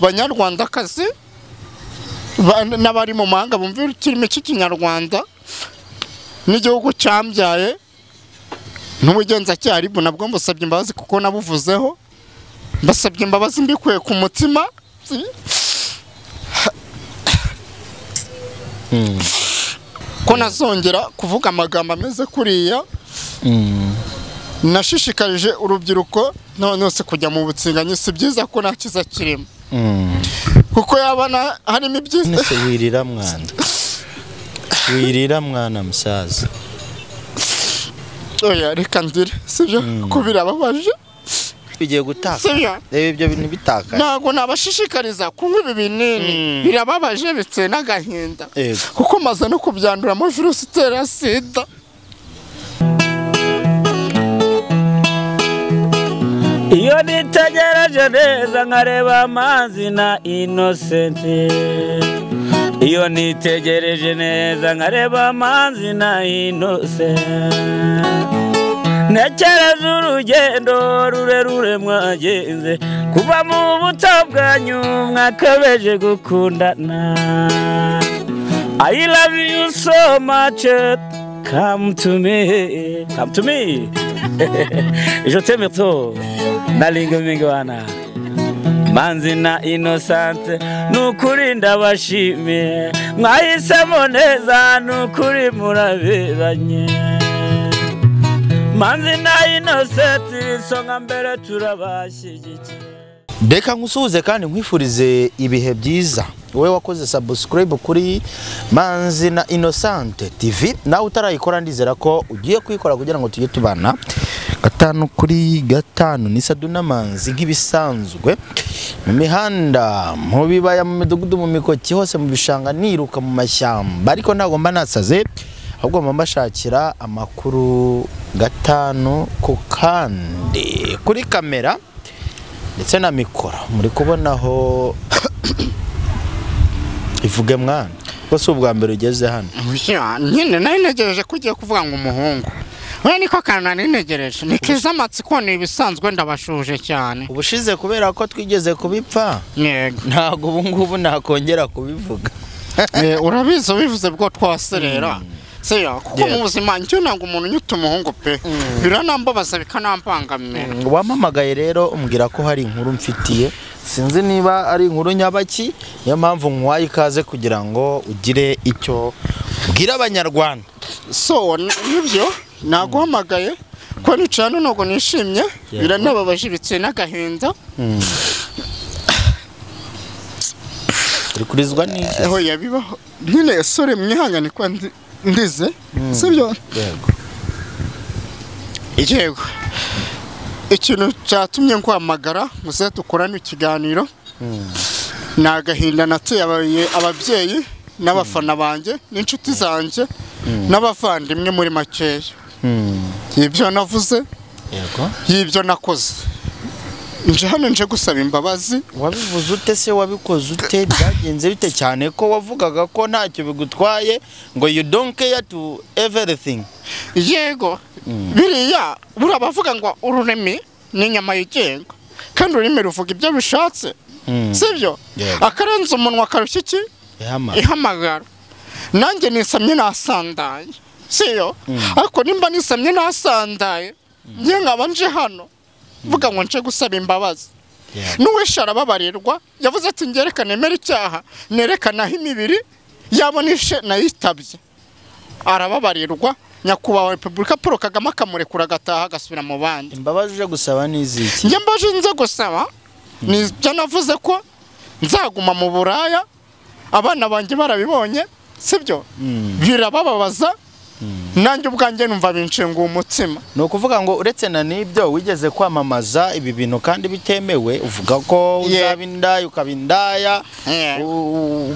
Banyarwandakazi n'abari mu mahanga bumva ikirimi cy'ikinyarwanda n'igihugu cyambyaye n'ubugenzacyaha RIB nabwo mbasabye imbabazi kuko nabuvuzeho, mbasabye imbabazi mbikuye ku mutima ko nazongera kuvuga amagambo ameze kuriya. Nashishikarije urubyiruko none hose kujya mu butsinganyi si byiza ko nta kiza kirimo, kuko yabana harimo ibyiza. Nese wirira mwana, wirira mwana musaza. Oya reka ndire, sibyo ko birababaje bigiye gutaka, reba ibyo bintu bitaka. Ntabwo nabashishikariza kunywa ibi binini, birababaje bitse n'agahinda, kuko maze no kubyanduramo virusi itera sida. Iyo nitegereje neza nkareba Manzi na Innocent, iyo nitegereje neza nkareba Manzi na Innocent, ntekereza urugendo rurerure mwagenze kuva mu buto bwanyu mwakabeje gukundana. I love you so much, come to me, come to me. Je t'aime trop. Nalinga mingwana Manzi na Innocent, nukuri ndabashimiye mwahisemo neza, nukuri muraberanye. Manzi na Innocent isonga mbere turabashyigikiye. Reka nkusuhuze kandi nkwifurize ibihe byiza. Wowe wakoze subscribe kuri Manzi na Innocent TV, nawe utarayikora ndizera ko ugiye kuyikora kugira ngo tujye tubana 5 kuri 5. Ni Saduna Manzi nk'ibisanzwe mu mihanda, mu bibaya, mu midugudu, mu mikoki hose, mu bishanga, niruka mu mashyamba, ariko ntabwo mba nasaze, ahubwo mba mbashakira amakuru 5 ku kandi. Kuri kamera ndetse na mikoro muri kubonaho ivuge mwana, ko si ubwa mbere ugeze hano. Nyine nari ntegereje ko ugiye kuvuga ngo umuhungu we, niko kantu nari ntegereje, ni keza amatsiko, ni ibisanzwe, ndabashuje cyane. Ubushize kubera ko twigeze kubipfa, yego, ntabwo ubu ngubu nakongera kubivuga. Urabizi ubivuze bwo twaserera seya, kuko mu buzima njye ntabwo umuntu unyuta umuhungu pe, biranambabaza bikanambangamira. Wampamagaye rero umbwira ko hari inkuru mfitiye, sinzi niba ari inkuru nyabaki, niyo mpamvu nkwaye ikaze kugira ngo ugire icyo ubwira abanyarwanda. So nibyo naguhamagaye ko nicaye hano ntabwo nishimye, biranababaje bitse n'agahinda. Uri kurizwa n'iki? Aho yabibaho nyine, sore mwihangane ko ndize, sibyo? Yego. Yego, ikintu cyatumye nkwamagara muze dukorane ikiganiro ni agahinda nateye ababyeyi n'abafana banjye n'inshuti zanjye n'abavandimwe muri makeya. Ibyo navuze, y'ibyo nakoze, nje hano nje gusaba imbabazi. Wabivuze ute se, wabikoze ute, byagenze bite, cyane ko wavugaga ko ntacyo bigutwaye, ngo you don't care to everything? Yego, biriya buriya bavuga ngo ururimi ni inyama yigenga, kandi ururimi ruvuga ibyo bishatse, sibyo? Yego. Akarenza umunwa karushya iki? Ihama. Ihamagara. Nanjye nisamye nasandaye, siyo? Ariko nimba nisamye nasandaye, njye nkaba nje hano mvuga ngo nje gusaba imbabazi, n'uwishe arababarirwa. Yavuze ati ngerekane nemere icyaha, nerekane aho imibiri yabo nishe nayitabye, arababarirwa. Nyakubahwa Repubulika Paul Kagame akamurekura agataha agasubira mu bandi. Imbabazi uje gusaba ni iziki? Njye mbaje nze gusaba ni ibyo navuze ko nzaguma mu buraya, abana banjye barabibonye, sibyo? Birabababaza, nanjye ubwanjye numva binshenguye umutima. Ni ukuvuga ngo uretse na n'ibyo wigeze kwamamaza ibi bintu kandi bitemewe, uvuga ko uzaba indaya ukaba indaya,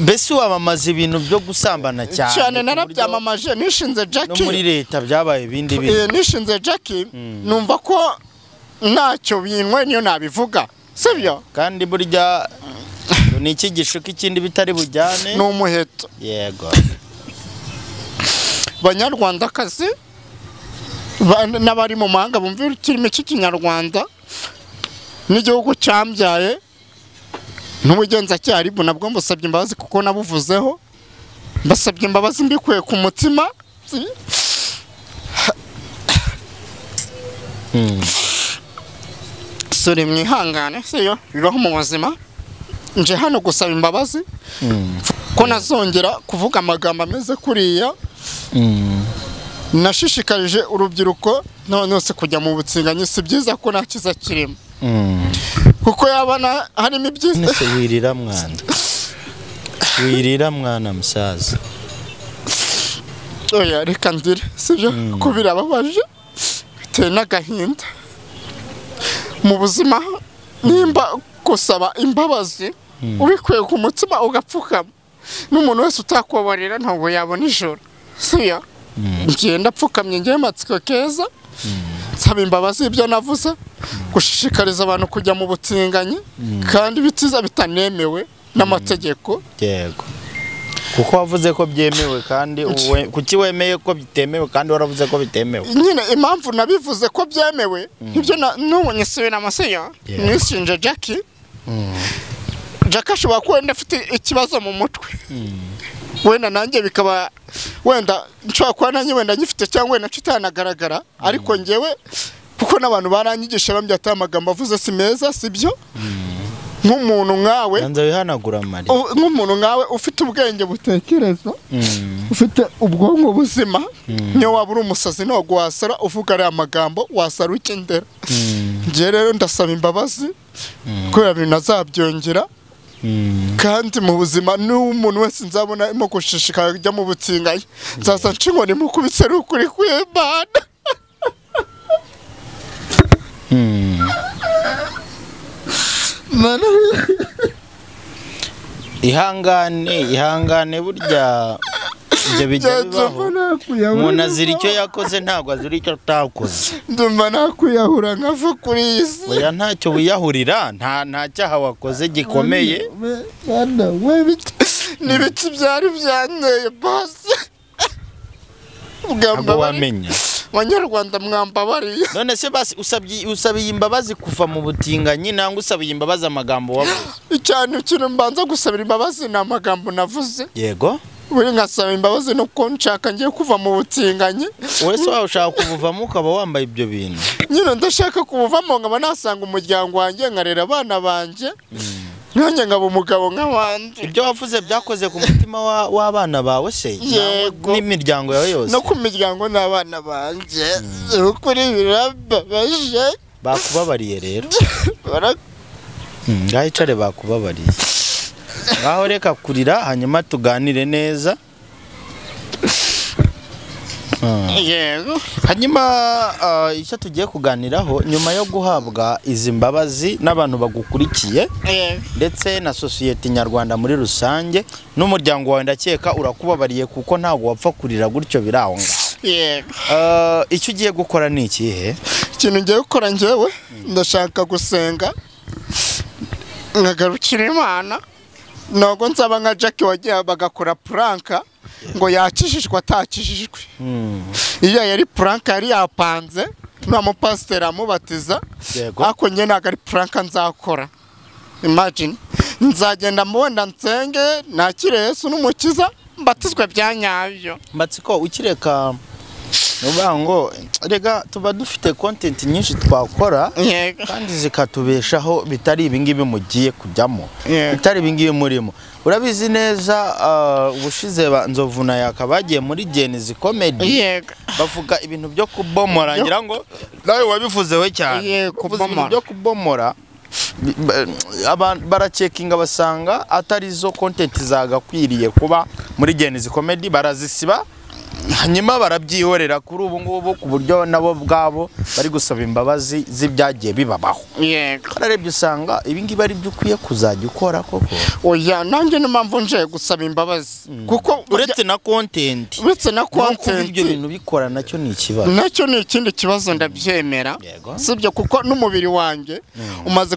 mbese wamamaza ibintu byo gusambana cyane, cyane. ku buryo Narabyamamaje nishinze no Jackie. muri leta byabaye ibindi bintu. Nishinze Jackie, numva ko ntacyo binwe niyo nabivuga, sibyo? Kandi burya ngo ni iki gishuka ikindi bitari bujyane? Ni umuheto. Yego. Banyarwandakazi n'abari mu mahanga bumva ikirimi cy'ikinyarwanda n'igihugu cyambyaye N'ubugenzacyaha RIB nabwo mbusabye imbabazi kuko nabuvuzeho, mbasabye imbabazi mbikuye ku mutima. Sore mwihangane, siyo bibaho mu buzima. Nje hano gusaba imbabazi ko nazongera kuvuga amagambo ameze kuriya. Nashishikarije urubyiruko none kujya mu butsinganyi si byiza ko nta kiza kirimo, kuko yabana harimo ibyiza. Nese wirira mwana, wirira mwana musaza. Oya reka ndire, sibyo ko birababaje biteye n'agahinda mu buzima. Nimba gusaba imbabazi ubikuye ku mutima ugapfukama, n'umuntu wese utakubabarira ntabwo yabona ijoro, siyo? Ngenda apfukamye ngiye Matsiko Keza nsaba imbabazi ibyo navuze, gushishikariza abantu kujya mu butinganyi kandi bitiza bitanemewe n'amategeko. Yego, kuko wavuze ko byemewe kandi kuki wemeye ko bitemewe kandi waravuze ko bitemewe? Nyine impamvu nabivuze ko byemewe ibyo n'ubonye siwe n'amasiyo nishinje Jackie. Jackie ashobora kuba wenda afite ikibazo mu mutwe, wenda nanjye bikaba wenda nshobora kuba nanjye wenda ngifite cyangwa wenda kitanagaragara, ariko ngewe kuko n'abantu baranyigisha bambye ati amagambo avuze si meza, sibyo? Nk'umuntu nkawe nza wihanagura amari, nk'umuntu nkawe ufite ubwenge butekereza, ufite ubwonko buzima, niyo waba uri umusazi ntabwo wasara uvuga ariya magambo, wasara ukendera. Ngewe rero ndasaba imbabazi kubera ibintu azabyongera, kandi mu buzima n'umuntu wese nzabona arimo gushishikara kujya mu butinganyi nzaza nca inkoni mukubitse ari ukuri kw'Imana. Ihangane, ihangane, burya ibyo bijya bibaho. Umuntu azira icyo yakoze ntabwo azira icyo atakoze. Ndumva nakwiyahura nkava kuri iyi si. Oya ntacyo wiyahurira, nta cyaha wakoze gikomeye. N'ibiki byari byanteye basi. Ntabwo wamenya. Banyarwanda mwambabariye. None se basi usabiye imbabazi kuva mu butinganyi nangwa usabiye imbabazi amagambo wavuze? Icyane kintu mbanza gusabira imbabazi ni amagambo navuze. Yego. Buri ngasaba imbabazi nuko nshaka ngiye kuva mu butinganyi. Wese wawe ushaka kubuvamo ukaba wambaye ibyo bintu? Nyine ndashaka kubuvamo nkaba nasanga umuryango wanjye nkarera abana banjye, nanjye nkaba umugabo nk'abandi. Ibyo wavuze byakoze ku mutima w'abana bawe se? Yego. N'imiryango yawe yose? No ku miryango n'abana banjye. Ukuri birababaje. Bakubabariye rero. Ngaho icare, bakubabariye. Ngaho reka kurira hanyuma tuganire neza. Yego. Hanyuma icyo tugiye kuganiraho nyuma yo guhabwa izi mbabazi n'abantu bagukurikiye ndetse na sosiyete nyarwanda muri rusange n'umuryango wawe, ndakeka urakubabariye kuko ntabwo wapfa kurira gutyo biraho ngaho. Yego. Icyo ugiye gukora ni ikihe? Ikintu ngiye gukora njyewe ndashaka gusenga nkagarukira Imana. Ntabwo nzaba nka Jackie wagiye bagakora pranka ngo yakijijwe atakijijwe. Iyo yari pranka yari yapanze nta mupasiteri amubatiza, ariko njye ntabwo ari pranka nzakora. Imagine nzagenda wenda nsenge nakire Yesu n'umukiza mbatizwe bya nyabyo. Matsiko ukireka nuvuga ngo rega tuba dufite content nyinshi twakora kandi zikatubeshaho bitari ibingibi mugiye kujyamo, bitari ibingibi murimo. Urabizi neza ubushize Nzovu na Yaka bagiye muri Gen-Z Comedy bavuga ibintu byo kubomora, ngira ngo nawe wabivuzeho cyane. Ibintu byo kubomora abantu baracekinga basanga atari zo content zagakwiriye kuba muri Gen-Z Comedy, barazisiba hanyuma barabyihorera kuri ubu ngubu ku buryo nabo bwabo bari gusaba imbabazi z'ibyagiye bibabaho. Yego. Kararebye usanga ibi ngibi ari byo ukwiye kuzajya ukora koko. Oya nanjye niyo mpamvu nje gusaba imbabazi kuko uretse na content, uretse na content ibyo bintu bikora nacyo ni ikibazo, nacyo ni ikindi kibazo, ndabyemera. Sibyo, kuko n'umubiri wanjye umaze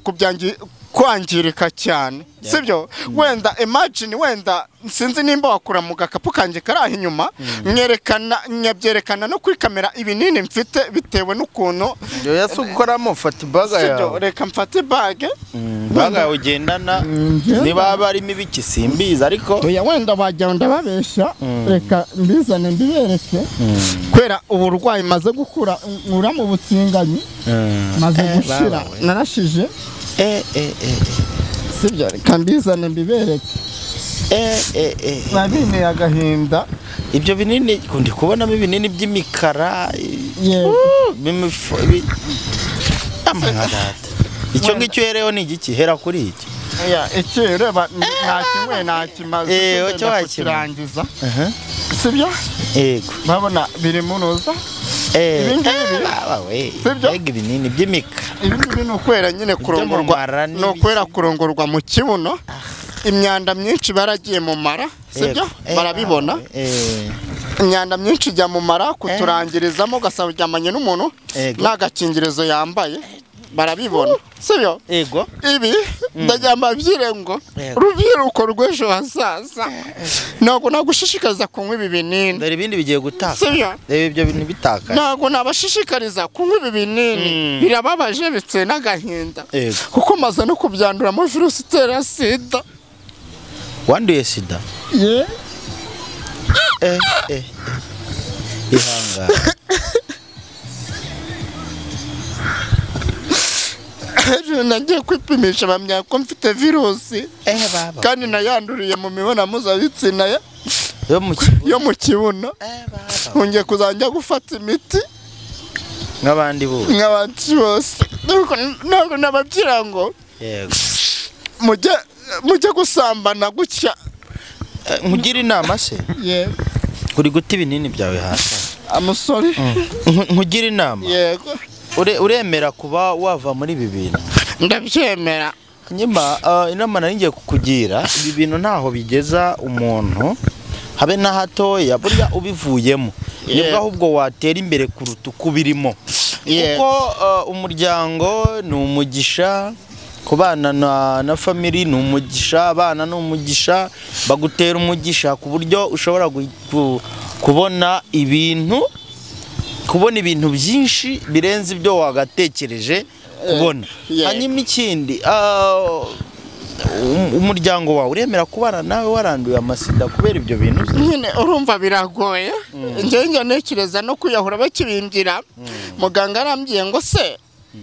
Kwangirika cyane, sibyo? Wenda imagine, wenda sinzi nimba wakura mu gakapu kanjye kari aho inyuma, mwerekana, nyabyerekana no kuri kamera ibinini mfite bitewe n'ukuntu. Yo gukoramo, fata ibaga Sibyo? yawe. Reka mfate bag. Baga yawe ugendana, niba haba harimo ibiki simbizi, ariko Oya, wenda wajya ndababeshya. Reka mbizane mbibereke, kubera uburwayi maze gukura nkura mu butinganyi, maze gushira. Baba we. Narashije. Sibyo? Reka mbizane mbibereke. Nabinteye agahinda. Ibyo binini ndi kubonamo, ibinini by'imikara. Yego. Data, icyo ngicyo uhereho ni igiki? Hera kuri iki. Oya, iki ureba nta kimwe ntakimaze. Icyo Tugenda wakimwe. kukirangiza, sibyo? Yego. Urabona biri munuza. Ibi ngibi. Baba we. Sibyo? Mbega ibinini by'imikara! Ibi ngibi ni ukwera nyine kurongorwa. Mara Ni ukwera kurongorwa mu kibuno, imyanda myinshi baragiye mu mara, sibyo? Barabibona. Imyanda myinshi ijya mu mara kuturangirizamo, ugasaba uryamanye n'umuntu nta gakingirizo yambaye, barabibona, sibyo? Yego. Ibi ndagira mbabwire ngo rubyiruko rw'ejo hazaza, ntabwo nagushishikariza kunywa ibi binini. Dore ibindi bigiye gutaka. Sibyo? Reba ibyo bintu bitakaye. Ntabwo nabashishikariza kunywa ibi binini. Birababaje, biteye n'agahinda, kuko maze no kubyanduramo virusi itera sida. Wanduye sida? Ye. Ihangane. Ejo nagiye kwipimisha bamenya ko mfite virusi, Baba. kandi nayanduriye mu mibonano mpuzabitsina Yo mu kibuno. Yo mu kibuno. Baba. Ngiye kuzajya gufata imiti Nk'abandi bose. Nk'abandi bose. Ntabwo nababwira ngo mujye gusambana gutya. Nkugire inama se? Yego. Uri guta ibinini byawe hasi. Amusore. Nkugire inama? Yego. Uremera kuba wava muri ibi bintu? Ndabyemera. Hanyuma inama nari ngiye kukugira, ibi bintu ntaho bigeza umuntu habe na hatoya. Burya ubivuyemo nibwo ahubwo watera imbere kuruta uko ubirimo, kuko umuryango ni umugisha, kubana na family ni umugisha, abana ni umugisha, bagutera umugisha ku buryo ushobora kubona ibintu, kubona ibintu byinshi birenze ibyo wagatekereje kubona. Hanyuma ikindi, umuryango wawe uremera kubana nawe waranduye amasida kubera ibyo bintu uzi? Nyine urumva biragoye. Njyewe njya ntekereza no kwiyahura. Bakibimbwira, muganga arambwiye ngo: "Se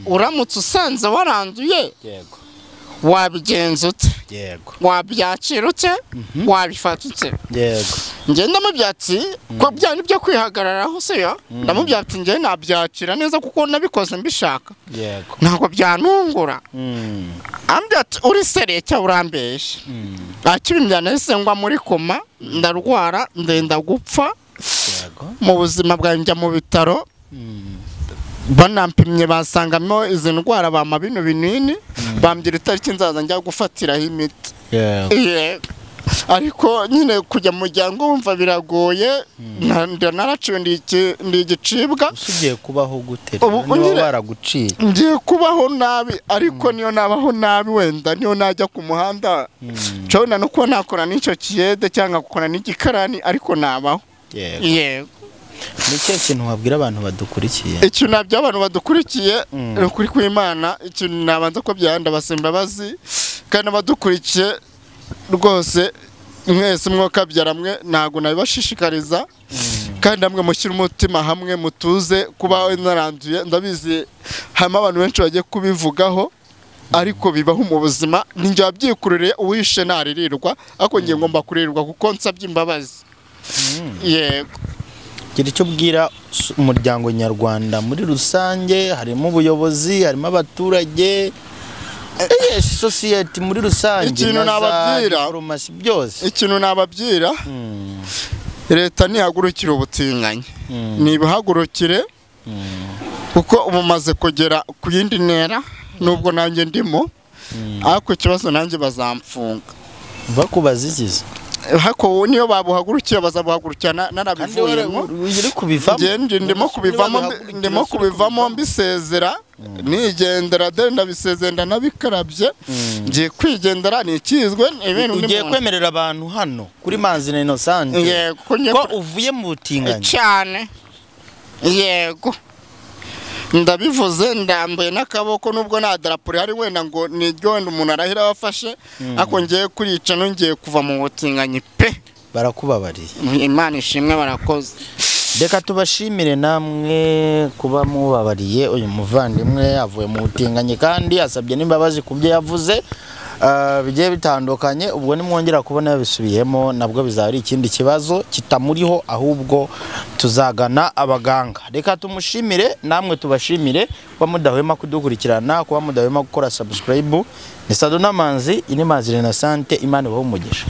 uramutse usanze waranduye, wabigenza ute? Wabyakira ute? Wabifata ute?" Njye ndamubwira ati ko bya ni byo kwihagararaho se yo, ndamubwira ati njye nabyakira neza kuko nabikoze mbishaka, ntabwo byanungura. Ambwira ati: "Uri sérieux cyangwa urambeshya?" Akibimbwira nahise ngwa muri coma, ndarwara, ndenda gupfa. Mu buzima bwanjye njya mu bitaro, banampimye basangamo izi ndwara, bampa bino binini, bambwira itariki nzaza njya gufatiraho imiti. Yego. Ariko nyine kujya mu muryango wumva biragoye, naraciwe, ndi igicibwa. Ese ugiye kubaho gute Ubu niba baraguciye? Ngiye kubaho nabi, ariko niyo nabaho nabi, wenda niyo najya ku muhanda, nshobora no kuba nakora n'icyo kiyede cyangwa gukora n'igikarani, ariko nabaho. Yego. Ni ikihe kintu wabwira abantu badukurikiye? Ikintu nabyo abantu badukurikiye, ni ukuri kw'Imana, ikintu nabanza ko byanda ndabasaba imbabazi, kandi abadukurikiye rwose mwese mwokabyara mwe, ntabwo nabibashishikariza, kandi namwe mushyire umutima hamwe, mutuze. Kuba naranduye, ndabizi harimo abantu benshi bagiye kubivugaho, ariko bibaho mu buzima, ninjye wabyikururiye. Uwishe ntaririrwa, ariko ngiye ngomba kuririrwa kuko nsabye imbabazi. Yego. Gira icyo ubwira umuryango nyarwanda muri rusange, harimo ubuyobozi, harimo abaturage, sosiyete muri rusange, Ikintu na za nababwira- diporomasi byose. Ikintu nababwira, leta ntihagurukire ubutinganyi, nibihagurukire, kuko ubu maze kugera ku yindi ntera, nubwo nanjye ndimo, ariko ikibazo nanjye bazamfunga. Bakubaza ikizi? Hako niyo babuhagurukiye bazabuhagurukira narabivuyemo. Uri kubivamo. Njye ndimo kubivamo, ndimo kubivamo mbisezera, nigendera dore ndabisezera ndanabikarabye, ngiye kwigendera nikizwe ibintu. Ugiye kwemerera abantu hano kuri Manzi na Innocent ko uvuye mu butinganyi cyane? Yego, ndabivuze ndambuye n'akaboko, nubwo nta darapo rihari wenda ngo niryo wenda umuntu arahira abafashe, ariko ngiye kurica nongeye kuva mu butinganyi pe. Barakubabariye. Imana ishimwe, barakoze. Reka tubashimire namwe kuba mubabariye uyu muvandimwe avuye mu butinganyi kandi asabye n'imbabazi ku byo yavuze bigiye bitandukanye. Ubwo nimwongera kubona yabisubiyemo nabwo bizaba ari ikindi kibazo kitamuriho, ahubwo tuzagana abaganga. Reka tumushimire namwe tubashimire kuba mudahwema kudukurikirana, kuba mudahwema gukora subscribe. Ni Sado na Manzi, ini Manzi Innocent. Imana ibahe umugisha.